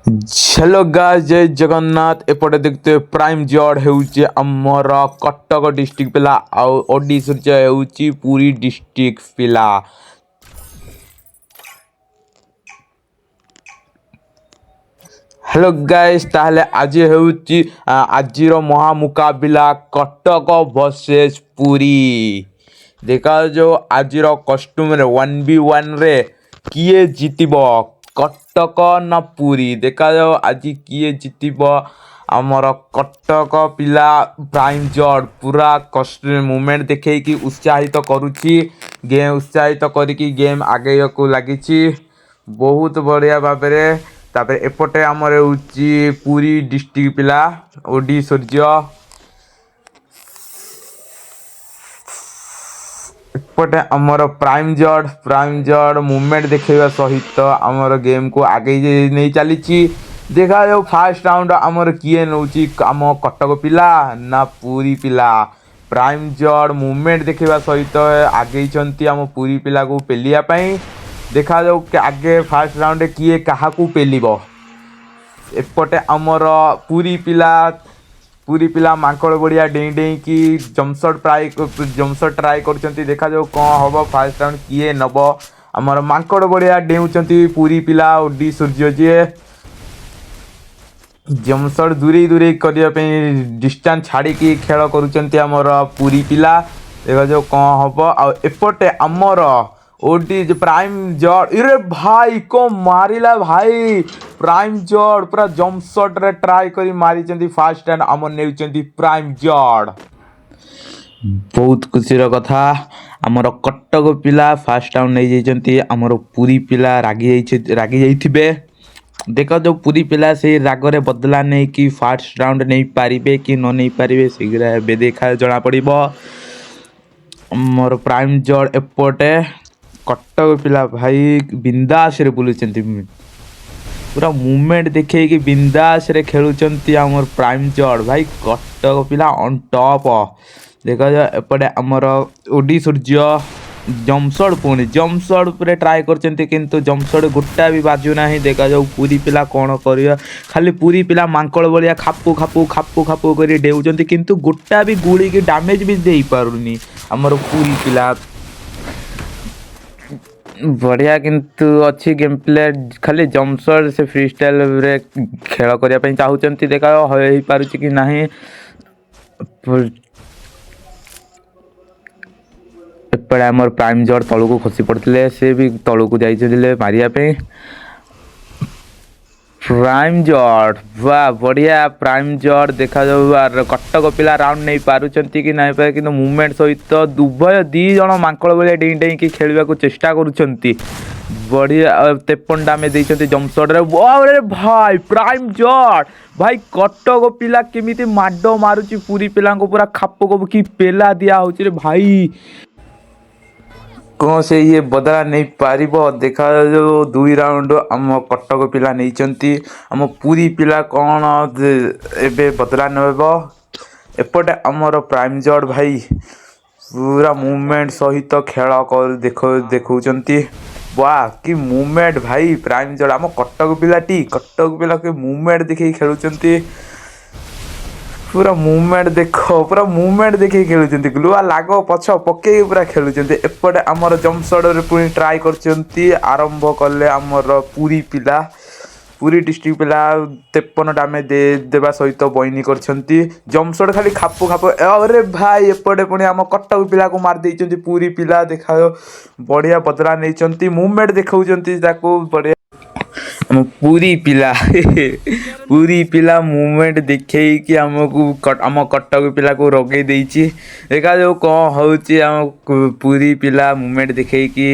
Hello guys, ଜୟ ଜଗନ୍ନାଥ। ଏପଟେ ଦେଖୁଥିବେ, Prime ଜଡ୍ ହେଉଛି ଆମର କଟକ ଡିଷ୍ଟ୍ରିକ୍ଟ ପିଲା ଆଉ ଓଡି ସୂର୍ଯ୍ୟ ହେଉଛି ପୁରୀ ଡିଷ୍ଟ୍ରିକ୍ଟ ପିଲା। ହ୍ୟାଲୋ ଗାଇସ୍, ତାହେଲେ ଆଜି ହେଉଛି ଆଜିର ମହାମୁକାବିଲା କଟକ ଭର୍ସେସ୍ ପୁରୀ। ଦେଖାଯାଉ ଆଜିର କଷ୍ଟୁମରେ 1v1ରେ କିଏ ଜିତିବ, କଟକ ନା ପୁରୀ? ଦେଖାଯାଉ ଆଜି କିଏ ଜିତିବ। ଆମର କଟକ ପିଲା ପ୍ରାଇମ୍ ଜଡ୍ ପୁରା କଷ୍ଟ ମୁଭମେଣ୍ଟ ଦେଖେଇକି ଉତ୍ସାହିତ କରୁଛି ଗେମ୍, ଉତ୍ସାହିତ କରିକି ଗେମ୍ ଆଗେଇବାକୁ ଲାଗିଛି ବହୁତ ବଢ଼ିଆ ଭାବରେ। ତାପରେ ଏପଟେ ଆମର ହେଉଛି ପୁରୀ ଡିଷ୍ଟ୍ରିକ୍ଟ ପିଲା ଓଡି ସୂର୍ଯ୍ୟ। ଏପଟେ ଆମର ପ୍ରାଇମ୍ ଜଡ୍ ମୁଭମେଣ୍ଟ ଦେଖେଇବା ସହିତ ଆମର ଗେମ୍କୁ ଆଗେଇ ନେଇ ଚାଲିଛି। ଦେଖାଯାଉ ଫାର୍ଷ୍ଟ ରାଉଣ୍ଡ ଆମର କିଏ ନେଉଛି, ଆମ କଟକ ପିଲା ନା ପୁରୀ ପିଲା? ପ୍ରାଇମ୍ ଜଡ୍ ମୁଭମେଣ୍ଟ ଦେଖେଇବା ସହିତ ଆଗେଇଛନ୍ତି ଆମ ପୁରୀ ପିଲାକୁ ପେଲିବା ପାଇଁ। ଦେଖାଯାଉ ଆଗେ ଫାର୍ଷ୍ଟ ରାଉଣ୍ଡରେ କିଏ କାହାକୁ ପେଲିବ। ଏପଟେ ଆମର ପୁରୀ ପିଲା ମାଙ୍କଡ଼ ବଢ଼ିଆ ଡେଇଁ ଡେଇଁକି ଜମ୍ପସଟ୍ ଟ୍ରାଏ କରୁଛନ୍ତି। ଦେଖାଯାଉ କ'ଣ ହବ, ଫାର୍ଷ୍ଟ ରାଉଣ୍ଡ କିଏ ନବ। ଆମର ମାଙ୍କଡ଼ ବଢ଼ିଆ ଡେଉଁଛନ୍ତି ପୁରୀ ପିଲା ଓଡି ସୂର୍ଯ୍ୟ ଯିଏ, ଜମ୍ପସଟ୍ ଦୂରେଇ ଦୂରେଇ କରିବା ପାଇଁ ଡିଷ୍ଟାନ୍ସ ଛାଡ଼ିକି ଖେଳ କରୁଛନ୍ତି ଆମର ପୁରୀ ପିଲା। ଦେଖାଯାଉ କ'ଣ ହବ। ଆଉ ଏପଟେ ଆମର ଓଡି ପ୍ରାଇମ୍ ଜଡ୍, ଇରେ ଭାଇ, କଣ ମାରିଲା ଭାଇ! ପ୍ରାଇମ୍ ଜଡ୍ ପୁରା ଜମ୍ପ ସଟ୍ରେ ଟ୍ରାଏ କରି ମାରିଛନ୍ତି। ଫାର୍ଷ୍ଟ ରାଉଣ୍ଡ ଆମର ନେଉଛନ୍ତି ପ୍ରାଇମ୍ ଜଡ୍। ବହୁତ ଖୁସିର କଥା, ଆମର କଟକ ପିଲା ଫାର୍ଷ୍ଟ ରାଉଣ୍ଡ ନେଇଯାଇଛନ୍ତି। ଆମର ପୁରୀ ପିଲା ରାଗି ଯାଇଥିବେ। ଦେଖାଯାଉ ପୁରୀ ପିଲା ସେଇ ରାଗରେ ବଦଲା ନେଇକି ଫାର୍ଷ୍ଟ ରାଉଣ୍ଡ ନେଇପାରିବେ କି ନ ନେଇପାରିବେ, ଶୀଘ୍ର ଏବେ ଦେଖା ଜଣା ପଡ଼ିବ। ମୋର ପ୍ରାଇମ୍ ଜଡ୍, ଏପଟେ କଟକ ପିଲା ଭାଇ ବିନ୍ଦାସରେ ବୁଲୁଛନ୍ତି, ପୁରା ମୁଭମେଣ୍ଟ ଦେଖେଇକି ବିନ୍ଦାସରେ ଖେଳୁଛନ୍ତି ଆମର ପ୍ରାଇମ୍ ଜଡ୍। ଭାଇ, କଟକ ପିଲା ଅନ୍ ଟପ୍। ଦେଖାଯାଉ, ଏପଟେ ଆମର ଓଡି ସୂର୍ଯ୍ୟ ଜମ୍ପସଟ୍, ପୁଣି ଜମ୍ପସଟ୍ ଉପରେ ଟ୍ରାଏ କରିଛନ୍ତି, କିନ୍ତୁ ଜମ୍ପସଟ୍ ଗୋଟା ବି ବାଜୁନାହିଁ। ଦେଖାଯାଉ ପୁରୀ ପିଲା କ'ଣ କରିବ। ଖାଲି ପୁରୀ ପିଲା ମାଙ୍କଡ଼ ଭଳିଆ ଖାପୁ ଖାପୁ ଖାପୁ ଖାପୁ କରି ଡେଉଛନ୍ତି, କିନ୍ତୁ ଗୋଟା ବି ଗୁଳିକି ଡ୍ୟାମେଜ୍ ବି ଦେଇପାରୁନି ଆମର ପୁରୀ ପିଲା। ବଢ଼ିଆ କିନ୍ତୁ ଅଛି ଗେମ୍ ପ୍ଲେ, ଖାଲି ଜମ୍ପସଟ୍ ସେ ଫ୍ରି ଷ୍ଟାଇଲ୍ରେ ଖେଳ କରିବା ପାଇଁ ଚାହୁଁଛନ୍ତି। ଦେଖା ହେଇପାରୁଛି କି ନାହିଁ। ଏପଟେ ଆମର ପ୍ରାଇମ୍ ଜଡ୍ ତଳକୁ ଖସି ପଡ଼ିଥିଲେ, ସେ ବି ତଳକୁ ଯାଇଥିଲେ ମାରିବା ପାଇଁ। ପ୍ରାଇମ୍ ଜଡ୍ ବା, ବଢ଼ିଆ ପ୍ରାଇମ୍ ଜଡ୍। ଦେଖାଯାଉ ଆର କଟକ ପିଲା ରାଉଣ୍ଡ ନେଇ ପାରୁଛନ୍ତି କି ନାଇଁ ପାରେ, କିନ୍ତୁ ମୁଭମେଣ୍ଟ ସହିତ ଉଭୟ 2 ଜଣ ମାଙ୍କଡ଼ ଭଳିଆ ଡେଇଁ ଡେଇଁକି ଖେଳିବାକୁ ଚେଷ୍ଟା କରୁଛନ୍ତି। ବଢ଼ିଆ 53 ଡାମେଜ ଦେଇଛନ୍ତି ଜମ୍ପସଟ୍ରେ। ଆରେ ଭାଇ, ପ୍ରାଇମ୍ ଜଡ୍ ଭାଇ, କଟକ ପିଲା କେମିତି ମାଡ଼ ମାରୁଛି ପୁରୀ ପିଲାଙ୍କୁ, ପୁରା ଖାପ ଖାପ କି ପେଲା ଦିଆ ହଉଛି ରେ ଭାଇ। କ'ଣ ସେ ଇଏ ବଦଳା ନେଇପାରିବ? ଦେଖାଯାଉ। ଦୁଇ ରାଉଣ୍ଡ ଆମ କଟକ ପିଲା ନେଇଛନ୍ତି। ଆମ ପୁରୀ ପିଲା କ'ଣ ଏବେ ବଦଳା ନେବ? ଏପଟେ ଆମର ପ୍ରାଇମ୍ ଜଡ୍ ଭାଇ ପୁରା ମୁଭମେଣ୍ଟ ସହିତ ଖେଳ ଦେଖାଉଛନ୍ତି। ବା, କି ମୁଭମେଣ୍ଟ ଭାଇ! ପ୍ରାଇମ୍ ଜଡ୍, ଆମ କଟକ ପିଲାଟି, କଟକ ପିଲା କି ମୁଭମେଣ୍ଟ ଦେଖେଇକି ଖେଳୁଛନ୍ତି। ପୁରା ମୁଭମେଣ୍ଟ ଦେଖ, ପୁରା ମୁଭମେଣ୍ଟ ଦେଖେଇକି ଖେଳୁଛନ୍ତି। ଗ୍ଲୁଆ ଲାଗ ପଛ ପକେଇକି ପୁରା ଖେଳୁଛନ୍ତି। ଏପଟେ ଆମର ଜମ୍ପ ସଟ୍ରେ ପୁଣି ଟ୍ରାଏ କରିଛନ୍ତି। ଆରମ୍ଭ କଲେ ଆମର ପୁରୀ ପିଲା, ପୁରୀ ଡିଷ୍ଟ୍ରିକ୍ଟ ପିଲା 53 ଡାମେଜ ଦେବା ସହିତ ବଇନି କରିଛନ୍ତି। ଜମ୍ପ ସଟ୍ ଖାଲି ଖାପୁ ଖାପୁ। ଆରେ ଭାଇ, ଏପଟେ ପୁଣି ଆମ କଟକ ପିଲାକୁ ମାରି ଦେଇଛନ୍ତି ପୁରୀ ପିଲା। ଦେଖା ବଢ଼ିଆ ବଦଳା ନେଇଛନ୍ତି, ମୁଭମେଣ୍ଟ ଦେଖାଉଛନ୍ତି ତାକୁ ବଢ଼ିଆ। ଆମ ପୁରୀ ପିଲା ମୁଭମେଣ୍ଟ ଦେଖେଇକି ଆମକୁ ଆମ କଟକ ପିଲାକୁ ରଗେଇ ଦେଇଛି। ଦେଖାଯାଉ କ'ଣ ହେଉଛି। ଆମ ପୁରୀ ପିଲା ମୁଭମେଣ୍ଟ ଦେଖେଇକି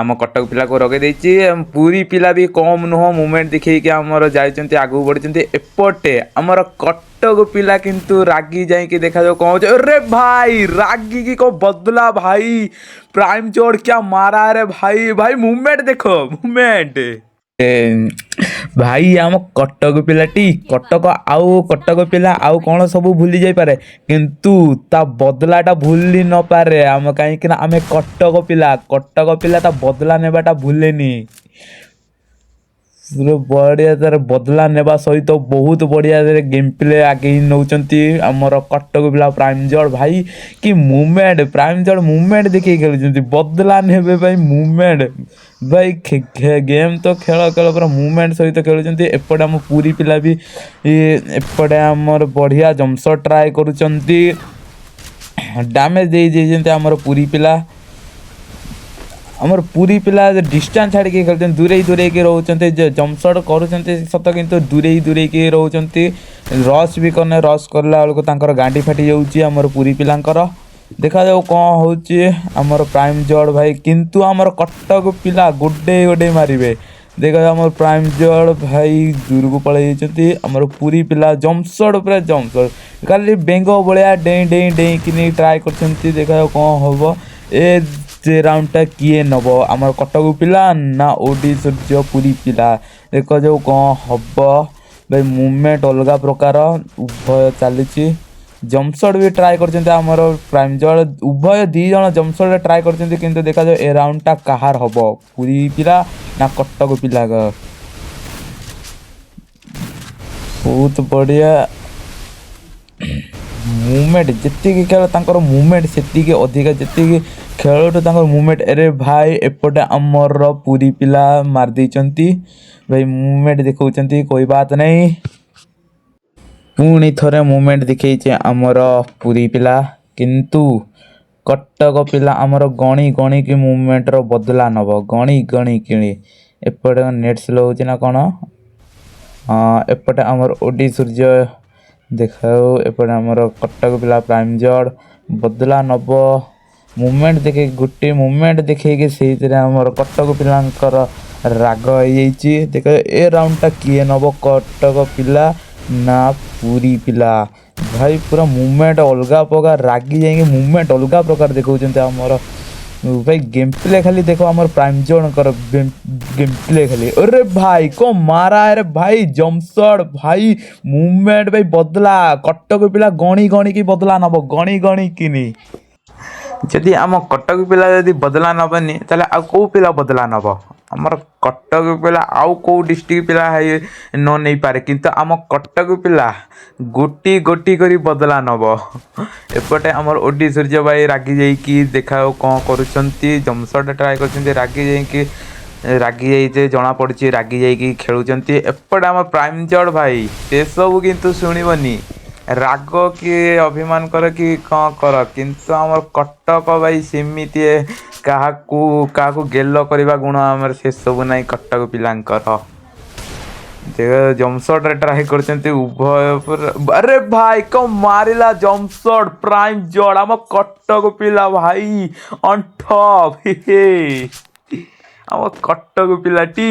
ଆମ କଟକ ପିଲାକୁ ରଗେଇ ଦେଇଛି। ପୁରୀ ପିଲା ବି କମ୍ ନୁହଁ, ମୁଭମେଣ୍ଟ ଦେଖେଇକି ଆମର ଯାଇଛନ୍ତି, ଆଗକୁ ବଢ଼ିଛନ୍ତି। ଏପଟେ ଆମର କଟକ ପିଲା କିନ୍ତୁ ରାଗି ଯାଇକି, ଦେଖାଯାଉ କ'ଣ ହେଉଛି। अरे ଭାଇ, ରାଗିକି କ'ଣ ବଦଲା ଭାଇ! ପ୍ରାଇମ୍ ଜଡ୍ क्या मारा रे ଭାଇ! ଭାଇ, ମୁଭମେଣ୍ଟ ଦେଖ, ମୁଭମେଣ୍ଟ ଭାଇ। ଆମ କଟକ ପିଲାଟି, କଟକ ଆଉ କଟକ ପିଲା ଆଉ କ'ଣ ସବୁ ଭୁଲି ଯାଇପାରେ, କିନ୍ତୁ ତା ବଦଲାଟା ଭୁଲି ନପାରେ ଆମ, କାହିଁକି ନା ଆମେ କଟକ ପିଲା। କଟକ ପିଲା ତା ବଦଲା ନେବାଟା ଭୁଲେନି। ପୁରା ବଢ଼ିଆ ତାର ବଦଲା ନେବା ସହିତ ବହୁତ ବଢ଼ିଆ ଗେମ୍ ପ୍ଲେ ଆଗେଇ ନେଉଛନ୍ତି ଆମର କଟକ ପିଲା ପ୍ରାଇମ୍ ଜଡ଼। ଭାଇ, କି ମୁଭମେଣ୍ଟ! ପ୍ରାଇମ୍ ଜଡ଼ ମୁଭମେଣ୍ଟ ଦେଖିକି ଖେଳୁଛନ୍ତି। ବଦଲା ନେବେ ପାଇଁ ମୁଭମେଣ୍ଟ। ଭାଇ, ଗେମ୍ ତ ଖେଳ ଖେଳ, ପୁରା ମୁଭମେଣ୍ଟ ସହିତ ଖେଳୁଛନ୍ତି। ଏପଟେ ଆମ ପୁରୀ ପିଲା ବି ଏପଟେ ଆମର ବଢ଼ିଆ ଜମ୍ପ ଟ୍ରାଏ କରୁଛନ୍ତି। ଡ୍ୟାମେଜ୍ ଦେଇ ଦେଇଛନ୍ତି ଆମର ପୁରୀ ପିଲା। ଆମର ପୁରୀ ପିଲା ଡିଷ୍ଟାନ୍ସ ଛାଡ଼ିକି ଖେଳୁଛନ୍ତି, ଦୂରେଇ ଦୂରେଇକି ରହୁଛନ୍ତି। ଜମ୍ପ ସଟ୍ କରୁଛନ୍ତି ସତ, କିନ୍ତୁ ଦୂରେଇ ଦୂରେଇକି ରହୁଛନ୍ତି। ରସ୍ ବି କନେ, ରସ୍ କଲା ବେଳକୁ ତାଙ୍କର ଗାଣ୍ଡି ଫାଟି ଯାଉଛି ଆମର ପୁରୀ ପିଲାଙ୍କର। ଦେଖାଯାଉ କ'ଣ ହେଉଛି। ଆମର ପ୍ରାଇମ୍ ଜଡ଼ ଭାଇ, କିନ୍ତୁ ଆମର କଟକ ପିଲା ଗୋଡ଼େଇ ଗୋଡ଼େଇ ମାରିବେ। ଦେଖାଯାଉ, ଆମର ପ୍ରାଇମ୍ ଜଡ଼ ଭାଇ ଦୂରକୁ ପଳେଇ ଯାଇଛନ୍ତି। ଆମର ପୁରୀ ପିଲା ଜମ୍ପ ସଟ୍, ପୁରା ଜମ୍ପ ସଟ୍, ଖାଲି ବେଙ୍ଗ ଭଳିଆ ଡେଇଁ ଡେଇଁ ଡେଇଁକିନି ଟ୍ରାଏ କରୁଛନ୍ତି। ଦେଖାଯାଉ କ'ଣ ହେବ। ଏ ସେ ରାଉଣ୍ଡଟା କିଏ ନେବ, ଆମର କଟକ ପିଲା ନା ଓଡି ସୂର୍ଯ୍ୟ ପୁରୀ ପିଲା? ଦେଖାଯାଉ କ'ଣ ହବ। ଭାଇ, ମୁଭମେଣ୍ଟ ଅଲଗା ପ୍ରକାର ଉଭୟ ଚାଲିଛି। ଜମ୍ପ ସଟ୍ ବି ଟ୍ରାଏ କରିଛନ୍ତି ଆମର ପ୍ରାଇମ୍ ଜଡ଼। ଉଭୟ ଦୁଇ ଜଣ ଜମ୍ପ ସଟ୍ ଟ୍ରାଏ କରିଛନ୍ତି, କିନ୍ତୁ ଦେଖାଯାଉ ଏ ରାଉଣ୍ଡଟା କାହାର ହବ, ପୁରୀ ପିଲା ନା କଟକ ପିଲା। ବହୁତ ବଢ଼ିଆ ମୁଭମେଣ୍ଟ। ଯେତିକି ଖେଳ, ତାଙ୍କର ମୁଭମେଣ୍ଟ ସେତିକି ଅଧିକା। ଯେତିକି ଖେଳଠୁ ତାଙ୍କର ମୁଭମେଣ୍ଟ। ଆରେ ଭାଇ, ଏପଟେ ଆମର ପୁରୀ ପିଲା ମାରିଦେଇଛନ୍ତି। ଭାଇ, ମୁଭମେଣ୍ଟ ଦେଖାଉଛନ୍ତି, कोई बात नहीं। ପୁଣି ଥରେ ମୁଭମେଣ୍ଟ ଦେଖେଇছে ଆମର ପୁରୀ ପିଲା, କିନ୍ତୁ କଟକ ପିଲା ଆମର ଗଣି ଗଣିକି ମୁଭମେଣ୍ଟର ବଦଲା ନେବ, ଗଣି ଗଣି କିଣି। ଏପଟେ ନେଟ୍ ସ୍ଲୋ ହେଉଛି ନା କ'ଣ? ହଁ, ଏପଟେ ଆମର ଓଡି ସୂର୍ଯ୍ୟ ଦେଖାଉ। ଏପଟେ ଆମର କଟକ ପିଲା ପ୍ରାଇମ୍ ଜଡ଼ ବଦଲା ନେବ ମୁଭମେଣ୍ଟ ଦେଖେଇକି। ଗୋଟିଏ ମୁଭମେଣ୍ଟ ଦେଖେଇକି ସେଇଥିରେ ଆମର କଟକ ପିଲାଙ୍କର ରାଗ ହେଇଯାଇଛି। ଦେଖ, ଏ ରାଉଣ୍ଡଟା କିଏ ନେବ, କଟକ ପିଲା ନା ପୁରୀ ପିଲା? ଭାଇ, ପୁରା ମୁଭମେଣ୍ଟ ଅଲଗା ପ୍ରକାର। ରାଗି ଯାଇକି ମୁଭମେଣ୍ଟ ଅଲଗା ପ୍ରକାର ଦେଖାଉଛନ୍ତି ଆମର। ଭାଇ, ଗେମ୍ ପ୍ଲେ ଖାଲି ଦେଖ ଆମର ପ୍ରାଇମ୍ ଜଣଙ୍କର ଗେମ୍ ପ୍ଲେ ଖାଲି। अरे भाई, କଣ ମାରା! ଆରେ ଭାଇ, ଜମ୍ପ ସଟ୍! ଭାଇ, ମୁଭମେଣ୍ଟ! ଭାଇ, ବଦଲା, କଟକ ପିଲା ଗଣି ଗଣିକି ବଦଲା ନବ, ଗଣି ଗଣିକିନି। ଯଦି ଆମ କଟକ ପିଲା ଯଦି ବଦଲା ନେବନି, ତାହେଲେ ଆଉ କେଉଁ ପିଲା ବଦଲା ନେବ? ଆମର କଟକ ପିଲା ଆଉ କେଉଁ ଡିଷ୍ଟ୍ରିକ୍ଟ ପିଲା ହେଇ ନ ନେଇପାରେ, କିନ୍ତୁ ଆମ କଟକ ପିଲା ଗୋଟି ଗୋଟି କରି ବଦଲା ନେବ। ଏପଟେ ଆମର ଓଡି ସୂର୍ଯ୍ୟ ଭାଇ ରାଗି ଯାଇକି ଦେଖାଉ କ'ଣ କରୁଛନ୍ତି। ଜମ୍ପ ସଟ୍ ଟ୍ରାଏ କରୁଛନ୍ତି। ରାଗି ଯାଇକି, ରାଗି ଯାଇଛେ ଜଣା ପଡ଼ୁଛି, ରାଗି ଯାଇକି ଖେଳୁଛନ୍ତି। ଏପଟେ ଆମ ପ୍ରାଇମ୍ ଜଡ଼ ଭାଇ ସେସବୁ କିନ୍ତୁ ଶୁଣିବନି। ରାଗ କି ଅଭିମାନ କର କି କ'ଣ କର, କିନ୍ତୁ ଆମର କଟକ ଭାଇ ସେମିତି କାହାକୁ କାହାକୁ ଗେଲ କରିବା ଗୁଣ ଆମର ସେସବୁ ନାହିଁ କଟକ ପିଲାଙ୍କର। ଜମ୍ପ ସଟ୍ରେ ଟ୍ରାଏ କରୁଛନ୍ତି ଉଭୟ ପୁରା। ଆରେ ଭାଇ, କଣ ମାରିଲା ଜମ୍ପ ସଟ୍ ପ୍ରାଇମ୍ ଜଡ଼! ଆମ କଟକ ପିଲା ଭାଇ ଅନ୍ ଟପ୍। ଆମ କଟକ ପିଲାଟି।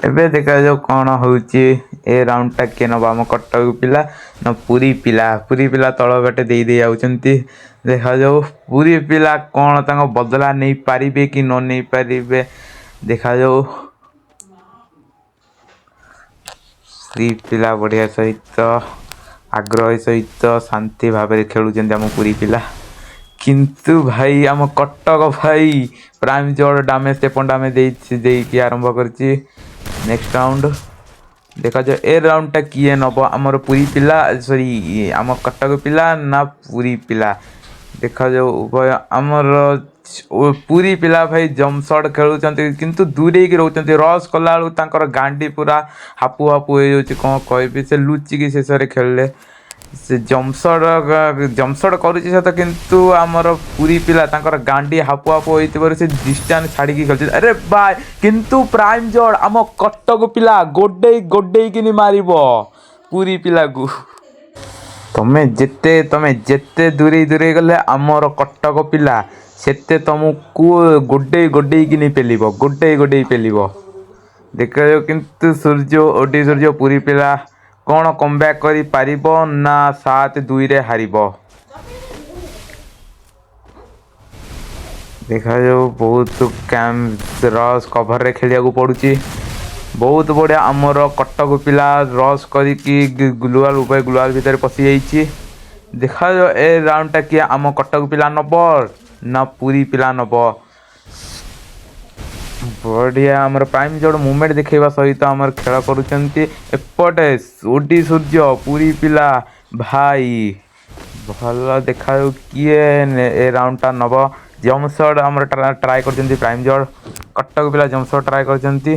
ଏବେ ଦେଖାଯାଉ କ'ଣ ହେଉଛି। ଏ ରାଉଣ୍ଡଟା କିଏ ନେବ, ଆମ କଟକ ପିଲା ନା ପୁରୀ ପିଲା? ପୁରୀ ପିଲା ତଳ ବାଟେ ଦେଇ ଦେଇ ଯାଉଛନ୍ତି। ଦେଖାଯାଉ ପୁରୀ ପିଲା କ'ଣ ତାଙ୍କ ବଦଲା ନେଇପାରିବେ କି ନ ନେଇପାରିବେ, ଦେଖାଯାଉ। ପୁରୀ ପିଲା ବଢ଼ିଆ ସହିତ, ଆଗ୍ରହ ସହିତ ଶାନ୍ତି ଭାବରେ ଖେଳୁଛନ୍ତି ଆମ ପୁରୀ ପିଲା। କିନ୍ତୁ ଭାଇ, ଆମ କଟକ ଭାଇ ପ୍ରାଇମ୍ ଜଡ଼ ଡାମେଜ୍ 53 ଡାମେଜ୍ ଦେଇଛି, ଦେଇକି ଆରମ୍ଭ କରିଛି ନେକ୍ସଟ ରାଉଣ୍ଡ। ଦେଖାଯାଉ ଏ ରାଉଣ୍ଡଟା କିଏ ନେବ, ଆମର ପୁରୀ ପିଲା, ସରି, ଆମ କଟକ ପିଲା ନା ପୁରୀ ପିଲା। ଦେଖାଯାଉ। ଉଭୟ ଆମର ପୁରୀ ପିଲା ଭାଇ ଜମ୍ପ ସଟ୍ ଖେଳୁଛନ୍ତି, କିନ୍ତୁ ଦୂରେଇକି ରହୁଛନ୍ତି। ରସ୍ କଲା ବେଳକୁ ତାଙ୍କର ଗାଣ୍ଡି ପୁରା ହାପୁ ହାପୁ ହେଇଯାଉଛି। କ'ଣ କହିବି, ସେ ଲୁଚିକି ଶେଷରେ ଖେଳିଲେ। ସେ ଜମ୍ପ ସଟ୍, ଜମ୍ପ ସଟ୍ କରୁଛି ସତ, କିନ୍ତୁ ଆମର ପୁରୀ ପିଲା ତାଙ୍କର ଗାଣ୍ଡି ହାପୁ ହାପୁ ହୋଇଥିବାରୁ ସେ ଡିଷ୍ଟାନ୍ସ ଛାଡ଼ିକି ଖେଳୁଛନ୍ତି। ଆରେ ଭାଇ, କିନ୍ତୁ ପ୍ରାଇମ୍ ଜଡ଼ ଆମ କଟକ ପିଲା ଗୋଡ଼େଇ ଗୋଡ଼େଇକିନି ମାରିବ ପୁରୀ ପିଲାକୁ। ତମେ ଯେତେ ଦୂରେଇ ଦୂରେଇ ଗଲେ ଆମର କଟକ ପିଲା ସେତେ ତମକୁ ଗୋଡ଼େଇ ଗୋଡ଼େଇକିନି ପେଲିବ, ଗୋଡ଼େଇ ଗୋଡ଼େଇ ପେଲିବ। ଦେଖାଯାଉ, କିନ୍ତୁ ସୂର୍ଯ୍ୟ, ଓଡି ସୂର୍ଯ୍ୟ ପୁରୀ ପିଲା କ'ଣ କମବ୍ୟାକ୍ କରିପାରିବ ନା 7-2ରେ ହାରିବ, ଦେଖାଯାଉ। ବହୁତ କ୍ୟାମ୍ପ ରସ୍ କଭରରେ ଖେଳିବାକୁ ପଡ଼ୁଛି। ବହୁତ ବଢ଼ିଆ, ଆମର କଟକ ପିଲା ରସ୍ କରିକି ଗ୍ଲୁଆଲ, ଉଭୟ ଗ୍ଲୁଆଲ ଭିତରେ ପଶିଯାଇଛି। ଦେଖାଯାଉ ଏ ରାଉଣ୍ଡଟା କିଏ, ଆମ କଟକ ପିଲା ନେବ ନା ପୁରୀ ପିଲା ନେବ। ବଢ଼ିଆ, ଆମର ପ୍ରାଇମ୍ ଜୋଡ଼ ମୁଭମେଣ୍ଟ ଦେଖେଇବା ସହିତ ଆମର ଖେଳ କରୁଛନ୍ତି। ଏପଟେ ଓଡି ସୂର୍ଯ୍ୟ, ପୁରୀ ପିଲା ଭାଇ, ଭଲ। ଦେଖାଯାଉ କିଏ ଏ ରାଉଣ୍ଡଟା ନବ। ଜମ୍ପ ସଟ୍ ଆମର ଟ୍ରାଏ କରିଛନ୍ତି ପ୍ରାଇମ୍ ଜୋଡ଼। କଟକ ପିଲା ଜମ୍ପ ସଟ୍ ଟ୍ରାଏ କରିଛନ୍ତି।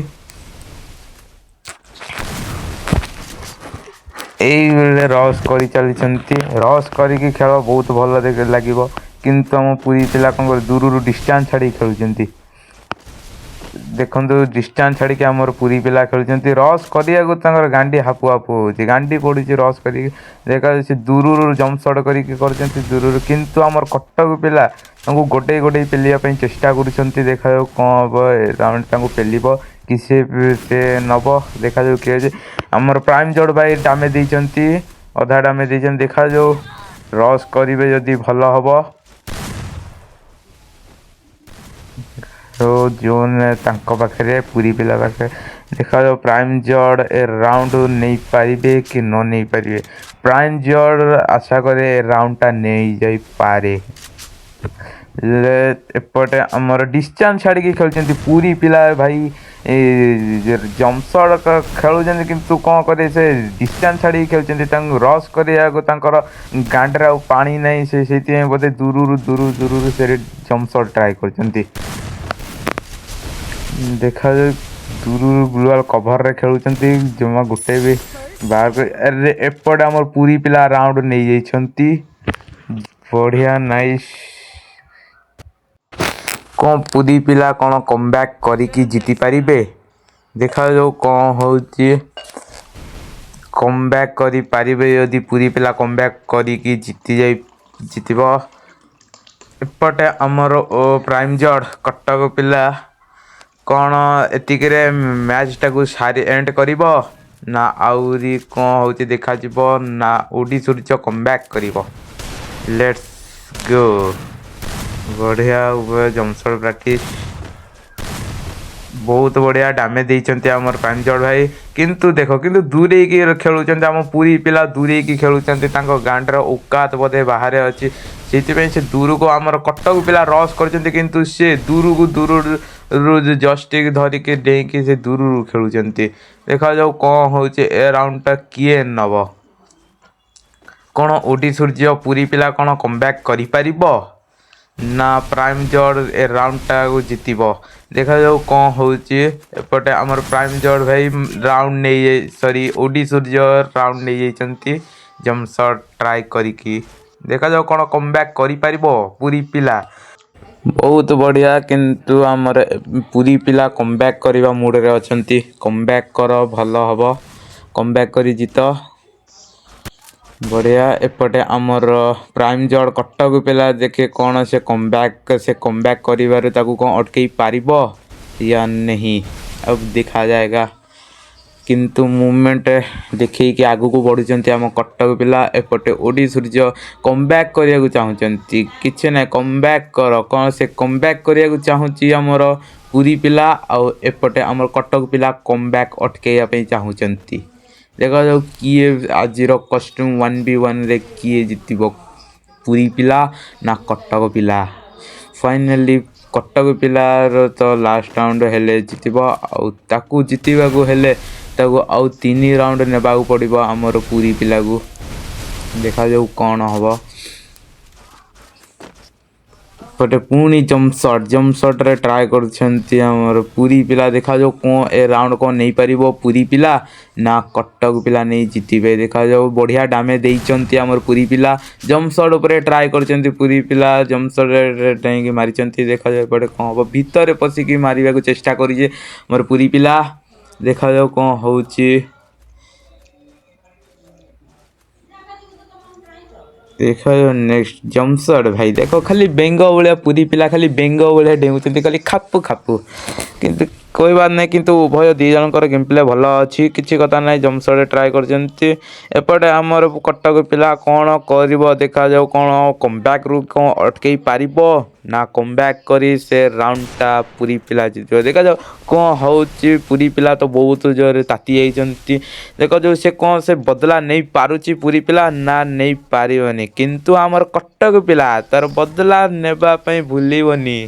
ଏଇ ରସ୍ କରି ଚାଲିଛନ୍ତି। ରସ୍ କରିକି ଖେଳ ବହୁତ ଭଲ ଲାଗିବ, କିନ୍ତୁ ଆମ ପୁରୀ ପିଲା କ'ଣ ଦୂରରୁ ଡିଷ୍ଟାନ୍ସ ଛାଡ଼ିକି ଖେଳୁଛନ୍ତି। ଦେଖନ୍ତୁ, ଡିଷ୍ଟାନ୍ସ ଛାଡ଼ିକି ଆମର ପୁରୀ ପିଲା ଖେଳୁଛନ୍ତି। ରସ୍ କରିବାକୁ ତାଙ୍କର ଗାଣ୍ଡି ହାପୁ ହାପୁ ହେଉଛି, ଗାଣ୍ଡି ପଡ଼ୁଛି ରସ୍ କରିକି। ଦେଖାଯାଉଛି ଦୂରରୁ ଜମ୍ପ ସଟ୍ କରିକି କରୁଛନ୍ତି ଦୂରରୁ, କିନ୍ତୁ ଆମର କଟକ ପିଲା ତାଙ୍କୁ ଗୋଟେଇ ଗୋଟେଇ ପେଲିବା ପାଇଁ ଚେଷ୍ଟା କରୁଛନ୍ତି। ଦେଖାଯାଉ କ'ଣ ହେବ, ଏ ରାଉଣ୍ଡ ତାଙ୍କୁ ପେଲିବ କି ସେ ସେ ନେବ। ଦେଖାଯାଉ କିଏ ଅଛି। ଆମର ପ୍ରାଇମ୍ ଜୋଡ଼ ଭାଇ ଡାମେଜ୍ ଦେଇଛନ୍ତି, ଅଧା ଡାମେଜ୍ ଦେଇଛନ୍ତି। ଦେଖାଯାଉ, ରସ୍ କରିବେ ଯଦି ଭଲ ହେବ। ଜୋନ୍ ତାଙ୍କ ପାଖରେ, ପୁରୀ ପିଲା ପାଖରେ। ଦେଖାଯାଉ ପ୍ରାଇମ୍ ଜଡ଼ ଏ ରାଉଣ୍ଡ ନେଇପାରିବେ କି ନ ନେଇପାରିବେ। ପ୍ରାଇମ୍ ଜଡ଼ ଆଶା କରେ ଏ ରାଉଣ୍ଡଟା ନେଇଯାଇପାରେ। ଏପଟେ ଆମର ଡିଷ୍ଟାନ୍ସ ଛାଡ଼ିକି ଖେଳୁଛନ୍ତି ପୁରୀ ପିଲା ଭାଇ। ଜମ୍ପ ସଟ୍ ଖେଳୁଛନ୍ତି, କିନ୍ତୁ କ'ଣ କରିବେ, ସେ ଡିଷ୍ଟାନ୍ସ ଛାଡ଼ିକି ଖେଳୁଛନ୍ତି। ତାଙ୍କୁ ରସ୍ କରିବାକୁ ତାଙ୍କର ଗାଣ୍ଡରେ ଆଉ ପାଣି ନାହିଁ। ସେ ସେଇଥିପାଇଁ ବୋଧେ ଦୂରରୁ ଦୂରରୁ ଦୂରରୁ ସେ ଜମ୍ପ ସଟ୍ ଟ୍ରାଏ କରୁଛନ୍ତି। ଦେଖାଯାଉ, ଦୂରରୁ ଗ୍ଲୋବାଲ୍ କଭରରେ ଖେଳୁଛନ୍ତି, ଜମା ଗୋଟେ ବି ବାହାର କରି। ଆରେ, ଏପଟେ ଆମର ପୁରୀ ପିଲା ରାଉଣ୍ଡ ନେଇଯାଇଛନ୍ତି। ବଢ଼ିଆ, ନାଇସ୍। କ'ଣ ପୁରୀ ପିଲା କ'ଣ କମବ୍ୟାକ୍ କରିକି ଜିତି ପାରିବେ? ଦେଖାଯାଉ କ'ଣ ହେଉଛି। କମବ୍ୟାକ୍ କରିପାରିବେ ଯଦି, ପୁରୀ ପିଲା କମବ୍ୟାକ୍ କରିକି ଜିତି ଯାଇ ଜିତିବ। ଏପଟେ ଆମର ଓ ପ୍ରାଇମ୍ ଜଡ଼, କଟକ ପିଲା କ'ଣ ଏତିକିରେ ମ୍ୟାଚ୍ଟାକୁ ସାରି ଏଣ୍ଡ କରିବ ନା ଆହୁରି କ'ଣ ହେଉଛି ଦେଖାଯିବ, ନା ଓଡି ସୂର୍ଯ୍ୟ କମବ୍ୟାକ୍ କରିବ? Let's go. ବଢ଼ିଆ ଜମ୍ପ ସଟ୍ ପ୍ରାକ୍ଟିସ୍, ବହୁତ ବଢ଼ିଆ ଡାମେଜ୍ ଦେଇଛନ୍ତି ଆମର ପ୍ରାଇମ୍ ଜଡ଼ ଭାଇ। କିନ୍ତୁ ଦେଖ, କିନ୍ତୁ ଦୂରେଇକି ଖେଳୁଛନ୍ତି ଆମ ପୁରୀ ପିଲା, ଦୂରେଇକି ଖେଳୁଛନ୍ତି। ତାଙ୍କ ଗାଣ୍ଡର ଔକାତ ବୋଧେ ବାହାରେ ଅଛି, ସେଇଥିପାଇଁ ସେ ଦୂରକୁ। ଆମର କଟକ ପିଲା ରସ୍ କରିଛନ୍ତି, କିନ୍ତୁ ସେ ଦୂରକୁ ଦୂରରୁ ଜଷ୍ଟିକ୍ ଧରିକି ଡେଇଁକି ସେ ଦୂରରୁ ଖେଳୁଛନ୍ତି। ଦେଖାଯାଉ କ'ଣ ହେଉଛି, ଏ ରାଉଣ୍ଡଟା କିଏ ନେବ? କ'ଣ ଓଡି ସୂର୍ଯ୍ୟ ପୁରୀ ପିଲା କ'ଣ କମବ୍ୟାକ୍ କରିପାରିବ ନା ପ୍ରାଇମ୍ ଜଡ଼ ଏ ରାଉଣ୍ଡଟାକୁ ଜିତିବ? ଦେଖାଯାଉ କ'ଣ ହେଉଛି। ଏପଟେ ଆମର ପ୍ରାଇମ୍ ଜଡ଼ ଭାଇ ରାଉଣ୍ଡ ନେଇଯାଇ, ସରି, ଓଡି ସୂର୍ଯ୍ୟ ରାଉଣ୍ଡ ନେଇଯାଇଛନ୍ତି ଜମ୍ପ ସଟ୍ ଟ୍ରାଏ କରିକି। ଦେଖାଯାଉ କ'ଣ କମବ୍ୟାକ୍ କରିପାରିବ ପୁରୀ ପିଲା। ବହୁତ ବଢ଼ିଆ, କିନ୍ତୁ ଆମର ପୁରୀ ପିଲା କମବ୍ୟାକ୍ କରିବା ମୁଡ଼ରେ ଅଛନ୍ତି। କମବ୍ୟାକ୍ କର, ଭଲ ହେବ। କମବ୍ୟାକ୍ କରି ଜିତ। ବଢ଼ିଆ। ଏପଟେ ଆମର ପ୍ରାଇମ୍ ଜଡ଼, କଟକ ପିଲା ଦେଖେ କ'ଣ ସେ କମବ୍ୟାକ୍ କରିବାରୁ ତାକୁ କ'ଣ ଅଟକେଇ ପାରିବ या नहीं, अब देखा जाएगा। କିନ୍ତୁ ମୁଭମେଣ୍ଟ ଦେଖେଇକି ଆଗକୁ ବଢ଼ୁଛନ୍ତି ଆମ କଟକ ପିଲା। ଏପଟେ ଓଡି ସୂର୍ଯ୍ୟ କମବ୍ୟାକ୍ କରିବାକୁ ଚାହୁଁଛନ୍ତି। କିଛି ନାହିଁ, କମବ୍ୟାକ୍ କର। କ'ଣ ସେ କମବ୍ୟାକ୍ କରିବାକୁ ଚାହୁଁଛି ଆମର ପୁରୀ ପିଲା, ଆଉ ଏପଟେ ଆମର କଟକ ପିଲା କମବ୍ୟାକ୍ ଅଟକେଇବା ପାଇଁ ଚାହୁଁଛନ୍ତି। ଦେଖାଯାଉ କିଏ ଆଜିର କଷ୍ଟ୍ୟୁମ୍ 1v1ରେ କିଏ ଜିତିବ, ପୁରୀ ପିଲା ନା କଟକ ପିଲା? ଫାଇନାଲି କଟକ ପିଲାର ତ ଲାଷ୍ଟ ରାଉଣ୍ଡ ହେଲେ ଜିତିବ, ଆଉ ତାକୁ ଜିତିବାକୁ ହେଲେ ତାକୁ ଆଉ ତିନି ରାଉଣ୍ଡ ନେବାକୁ ପଡ଼ିବ ଆମର ପୁରୀ ପିଲାକୁ। ଦେଖାଯାଉ କ'ଣ ହେବ। ଏପଟେ ପୁଣି ଜମ୍ପ ସଟ୍, ଜମ୍ପ ସଟ୍ରେ ଟ୍ରାଏ କରୁଛନ୍ତି ଆମର ପୁରୀ ପିଲା। ଦେଖାଯାଉ କ'ଣ ଏ ରାଉଣ୍ଡ କ'ଣ ନେଇପାରିବ ପୁରୀ ପିଲା ନା କଟକ ପିଲା ନେଇ ଜିତିବେ? ଦେଖାଯାଉ। ବଢ଼ିଆ ଡାମେଜ୍ ଦେଇଛନ୍ତି ଆମର ପୁରୀ ପିଲା। ଜମ୍ପ ସଟ୍ ଉପରେ ଟ୍ରାଏ କରିଛନ୍ତି ପୁରୀ ପିଲା, ଜମ୍ପ ସଟ୍ରେ ଡେଇଁକି ମାରିଛନ୍ତି। ଦେଖାଯାଉ ଏପଟେ କ'ଣ ହେବ। ଭିତରେ ପଶିକି ମାରିବାକୁ ଚେଷ୍ଟା କରିছে ଆମର ପୁରୀ ପିଲା। ଦେଖାଯାଉ କ'ଣ ହେଉଛି। ଦେଖାଯାଉ ନେକ୍ସଟ ଜମ୍ପ ସଟ୍। ଭାଇ ଦେଖ, ଖାଲି ବେଙ୍ଗ ଭଳିଆ, ପୁରୀ ପିଲା ଖାଲି ବେଙ୍ଗ ଭଳିଆ ଡେଉଁଛନ୍ତି, ଖାଲି ଖାପୁ ଖାପୁ। କିନ୍ତୁ କହିବାର ନାହିଁ, କିନ୍ତୁ ଉଭୟ ଦୁଇ ଜଣଙ୍କର ଗେମ୍ ପ୍ଲେ ଭଲ ଅଛି, କିଛି କଥା ନାହିଁ। ଜମ୍ପ ସଟ୍ ଟ୍ରାଏ କରିଛନ୍ତି। ଏପଟେ ଆମର କଟକ ପିଲା କ'ଣ କରିବ ଦେଖାଯାଉ। କ'ଣ କମବ୍ୟାକ୍ରୁ କ'ଣ ଅଟକେଇ ପାରିବ ନା କମବ୍ୟାକ୍ କରି ସେ ରାଉଣ୍ଡଟା ପୁରୀ ପିଲା ଜିତିବ? ଦେଖାଯାଉ କ'ଣ ହେଉଛି। ପୁରୀ ପିଲା ତ ବହୁତ ଜୋରରେ ତାତି ଯାଇଛନ୍ତି। ଦେଖାଯାଉ ସେ କ'ଣ ସେ ବଦଲା ନେଇପାରୁଛି ପୁରୀ ପିଲା ନା ନେଇପାରିବନି। କିନ୍ତୁ ଆମର କଟକ ପିଲା ତାର ବଦଲା ନେବା ପାଇଁ ଭୁଲିବନି।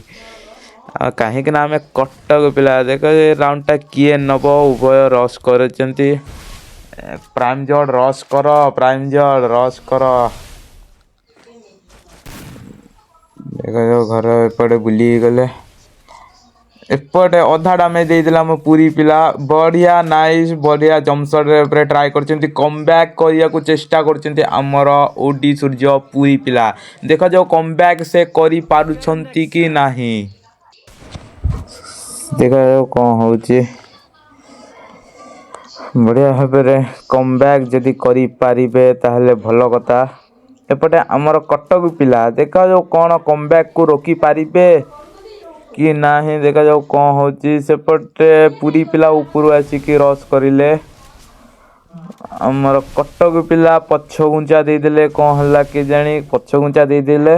ଆଉ କାହିଁକି ନା ଆମେ କଟକ ପିଲା। ଦେଖ, ଏ ରାଉଣ୍ଡଟା କିଏ ନବ? ଉଭୟ ରସ୍ କରିଛନ୍ତି। ପ୍ରାଇମ୍ ଜଡ୍, ରସ୍ କର। ପ୍ରାଇମ୍ ଜଡ୍, ରସ୍ କର। ଦେଖାଯାଉ, ଘର ଏପଟେ ବୁଲି ଗଲେ। ଏପଟେ ଅଧା ଡାମେଜ ଦେଇଦେଲା ଆମ ପୁରୀ ପିଲା। ବଢ଼ିଆ, ନାଇସ୍, ବଢ଼ିଆ। ଜମ୍ପସଟ୍ରେ ଉପରେ ଟ୍ରାଏ କରିଛନ୍ତି, କମ୍ ବ୍ୟାକ୍ କରିବାକୁ ଚେଷ୍ଟା କରୁଛନ୍ତି ଆମର ଓଡି ସୂର୍ଯ୍ୟ ପୁରୀ ପିଲା। ଦେଖାଯାଉ କମ୍ ବ୍ୟାକ୍ ସେ କରିପାରୁଛନ୍ତି କି ନାହିଁ। ଦେଖାଯାଉ କ'ଣ ହେଉଛି। ବଢ଼ିଆ ଭାବରେ କମ୍ ବ୍ୟାକ୍ ଯଦି କରିପାରିବେ, ତାହେଲେ ଭଲ କଥା। ଏପଟେ ଆମର କଟକ ପିଲା, ଦେଖାଯାଉ କ'ଣ କମ୍ ବ୍ୟାକ୍କୁ ରୋକିପାରିବେ କି ନାହିଁ। ଦେଖାଯାଉ କ'ଣ ହେଉଛି। ସେପଟେ ପୁରୀ ପିଲା ଉପରୁ ଆସିକି ରସ୍ କରିଲେ। ଆମର କଟକ ପିଲା ପଛ ଘୁଞ୍ଚା ଦେଇଦେଲେ। କ'ଣ ହେଲା କେଜାଣି, ପଛ ଘୁଞ୍ଚା ଦେଇଦେଲେ।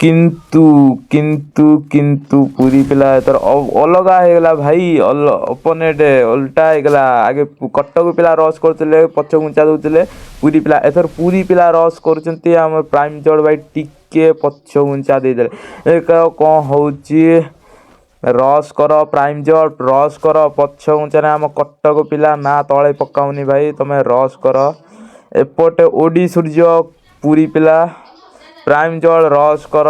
କିନ୍ତୁ ପୁରୀ ପିଲା ଏଥର ଅଲଗା ହେଇଗଲା ଭାଇ। ଅପୋନେଣ୍ଟ ଓଲଟା ହେଇଗଲା। ଆଗେ କଟକ ପିଲା ରସ୍ କରୁଥିଲେ, ପଛ ଘୁଞ୍ଚା ଦଉଥିଲେ ପୁରୀ ପିଲା। ଏଥର ପୁରୀ ପିଲା ରସ୍ କରୁଛନ୍ତି। ଆମର ପ୍ରାଇମ୍ ଜଡ୍ ଭାଇ ଟିକେ ପଛ ଘୁଞ୍ଚା ଦେଇଦେଲେ। କ'ଣ ହେଉଛି? ରସ୍ କର ପ୍ରାଇମ୍ ଜଡ୍, ରସ୍ କର। ପଛ ଘୁଞ୍ଚାରେ ଆମ କଟକ ପିଲା ନା ତଳେ ପକାଉନି ଭାଇ, ତମେ ରସ୍ କର। ଏପଟେ ଓଡି ସୂର୍ଯ୍ୟ ପୁରୀ ପିଲା, ପ୍ରାଇମ୍ ଜଡ୍, ରସ୍ କର।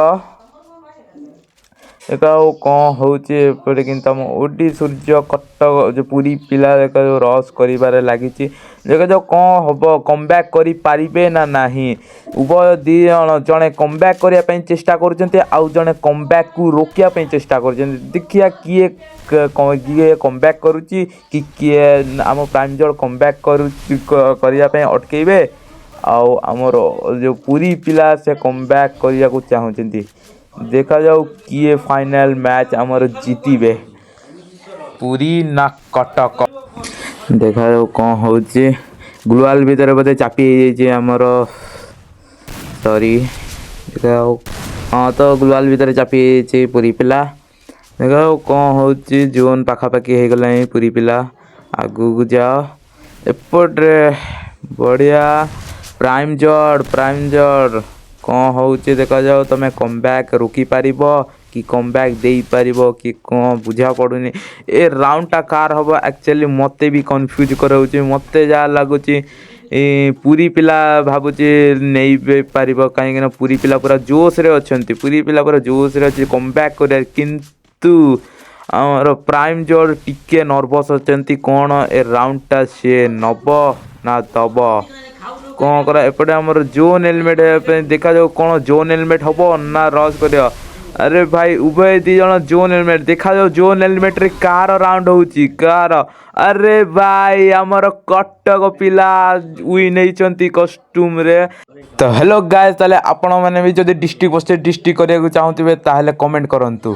ଏକ ଆଉ କ'ଣ ହେଉଛି ଏପଟେ? କିନ୍ତୁ ଆମ ଓଡି ସୂର୍ଯ୍ୟ କଟକ ଯେଉଁ ପୁରୀ ପିଲା, ଦେଖ, ରସ୍ କରିବାରେ ଲାଗିଛି। ଦେଖାଯାଉ କ'ଣ ହବ, କମ୍ବ୍ୟାକ୍ କରିପାରିବେ ନା ନାହିଁ। ଉଭୟ ଦୁଇ ଜଣ, ଜଣେ କମ୍ବ୍ୟାକ୍ କରିବା ପାଇଁ ଚେଷ୍ଟା କରୁଛନ୍ତି, ଆଉ ଜଣେ କମ୍ବ୍ୟାକ୍କୁ ରୋକିବା ପାଇଁ ଚେଷ୍ଟା କରୁଛନ୍ତି। ଦେଖିବା କିଏ କିଏ କମ୍ବ୍ୟାକ୍ କରୁଛି କି କିଏ ଆମ ପ୍ରାଇମ୍ ଜଡ୍ କମ୍ବ୍ୟାକ୍ କରୁଛି କରିବା ପାଇଁ ଅଟକେଇବେ, ଆଉ ଆମର ଯେଉଁ ପୁରୀ ପିଲା ସେ କମ୍ବ୍ୟାକ୍ କରିବାକୁ ଚାହୁଁଛନ୍ତି। ଦେଖାଯାଉ କିଏ ଫାଇନାଲ୍ ମ୍ୟାଚ୍ ଆମର ଜିତିବେ, ପୁରୀ ନା କଟକ। ଦେଖାଯାଉ କ'ଣ ହେଉଛି। ଗ୍ଲୁଆଲ ଭିତରେ ବୋଧେ ଚାପି ହେଇଯାଇଛି ଆମର, ସରି। ଦେଖାଯାଉ। ହଁ ତ, ଗ୍ଲୁଆଲ ଭିତରେ ଚାପି ହେଇଯାଇଛି ପୁରୀ ପିଲା। ଦେଖାଯାଉ କ'ଣ ହେଉଛି। ଜୋନ୍ ପାଖାପାଖି ହେଇଗଲାଣି। ପୁରୀ ପିଲା ଆଗକୁ ଯାଅ। ଏପଟରେ ବଢ଼ିଆ ପ୍ରାଇମ୍ ଜଡ୍, ପ୍ରାଇମ୍ ଜଡ୍, କ'ଣ ହେଉଛି ଦେଖାଯାଉ। ତମେ କମ୍ବ୍ୟାକ୍ ରୋକିପାରିବ କି କମ୍ବ୍ୟାକ୍ ଦେଇପାରିବ କି କ'ଣ, ବୁଝା ପଡ଼ୁନି। ଏ ରାଉଣ୍ଡଟା କାହାର ହେବ, ଆକ୍ଚୁଆଲି ମୋତେ ବି କନଫ୍ୟୁଜ୍ କରାଉଛି। ମୋତେ ଯାହା ଲାଗୁଛି, ଏ ପୁରୀ ପିଲା ଭାବୁଛି ନେଇ ପାରିବ, କାହିଁକିନା ପୁରୀ ପିଲା ପୁରା ଜୋସ୍ରେ ଅଛନ୍ତି। ପୁରୀ ପିଲା ପୁରା ଜୋସ୍ରେ ଅଛି କମ୍ବ୍ୟାକ୍ କରିବା। କିନ୍ତୁ ଆମର ପ୍ରାଇମ୍ ଜଡ୍ ଟିକେ ନର୍ଭସ୍ ଅଛନ୍ତି। କ'ଣ ଏ ରାଉଣ୍ଡଟା ସିଏ ନବ ନା ଦବ, କ'ଣ କରା? ଏପଟେ ଆମର ଜୋନ୍ ହେଲମେଟ୍ ହେବା ପାଇଁ ଦେଖାଯାଉ କ'ଣ ଜୋନ୍ ହେଲମେଟ୍ ହବ ନା ରସ୍ କରିବ। ଆରେ ଭାଇ, ଉଭୟ ଦୁଇ ଜଣ ଜୋନ୍ ହେଲମେଟ୍। ଦେଖାଯାଉ ଜୋନ୍ ହେଲମେଟ୍ରେ କାହାର ରାଉଣ୍ଡ ହେଉଛି, କାହାର। ଆରେ ଭାଇ, ଆମର କଟକ ପିଲା ୱିନ୍ ହେଇଛନ୍ତି କଷ୍ଟୁମ୍ରେ। ତ ହ୍ୟାଲୋ ଗାଏସ୍, ତାହେଲେ ଆପଣମାନେ ବି ଯଦି ଡିଷ୍ଟ୍ରିକ୍ଟ ବର୍ସେସ୍ ଡିଷ୍ଟ୍ରିକ୍ଟ କରିବାକୁ ଚାହୁଁଥିବେ, ତାହେଲେ କମେଣ୍ଟ କରନ୍ତୁ।